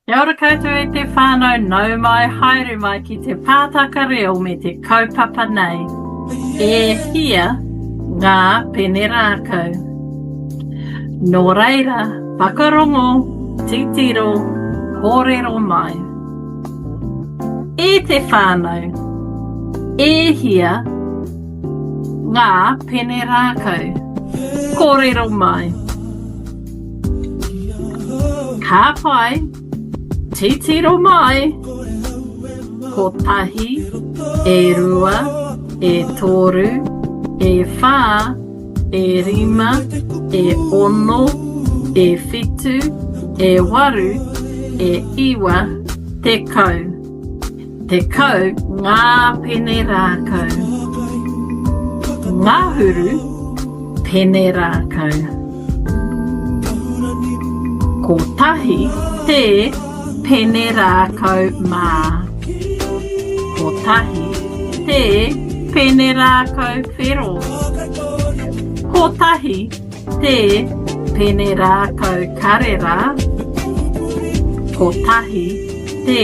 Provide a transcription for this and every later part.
Kia ora koutou e te whānau, nau mai, haere mai ki te pātaka reo me te kaupapa nei. E hia ngā pene rākau. Nō reira, whakarongo, titiro, kōrero mai. E te whānau, e hia ngā pene rākau. Kōrero mai. Ka pai, titiro mai, kotahi, e rua, e toru, e whā, e rima, e ono, e whitu, e waru, e iwa, tekau. 10 ngā pene rākau. Ngahuru pene rākau. Kotahi te pene rākau mā. Kotahi te pene rākau whero. Kotahi te pene rākau karera. Kotahi te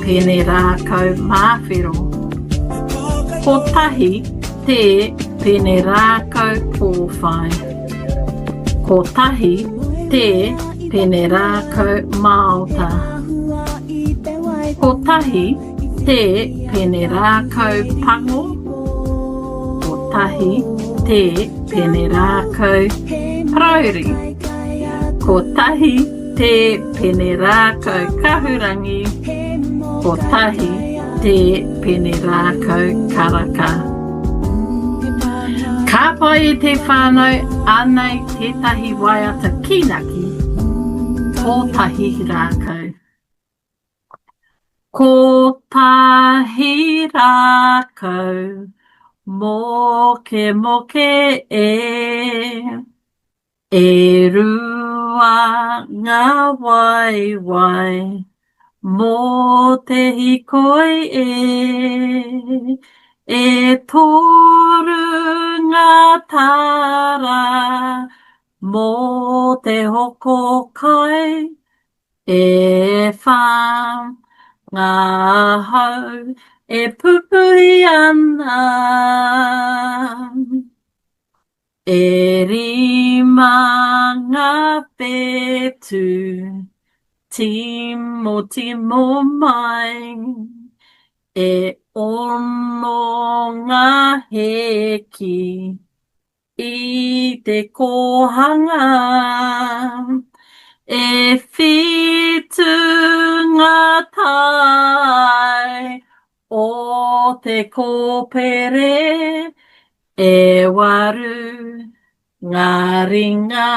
pene rākau māwhero. Kotahi te pene rākau kōwhai. Kotahi te pene rākau māota. Kotahi te pene rākau pango. Kotahi te pene rākau parauri. Kotahi te pene rākau kahurangi. Kotahi te pene rākau karaka. Ka pai e te whānau, anei tētahi waiata kīnaki, Kotahi Rākau. Kotahi rākau, mokemoke e. E rua ngā waewae mō te hikoi e, E toru ngā tāra mō te hoko kai, E whā ngā hau e pupuhi ana. E rima ngā whetū, timotimo mai, E ono ngā hēki i te kōhanga, E whitu ngā tae o te kōpere, E waru ngā ringa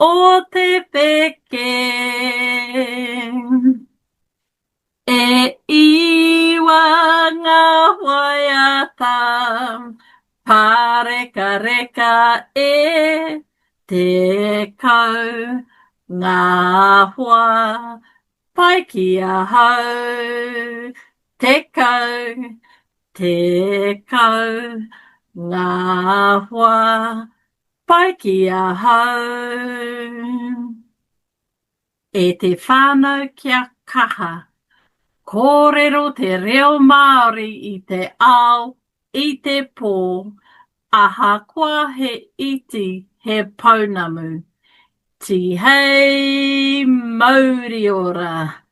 o te wheke. E iwa ngā waiata pārekareka e 10 ngā hoa pai ki ahau. 10 10 ngā hoa pai ki ahau. E te whānau kia kaha. Kōrero te reo Māori i te ao, i te pō, ahakoa he iti he pounamu. Tihei mauri ora!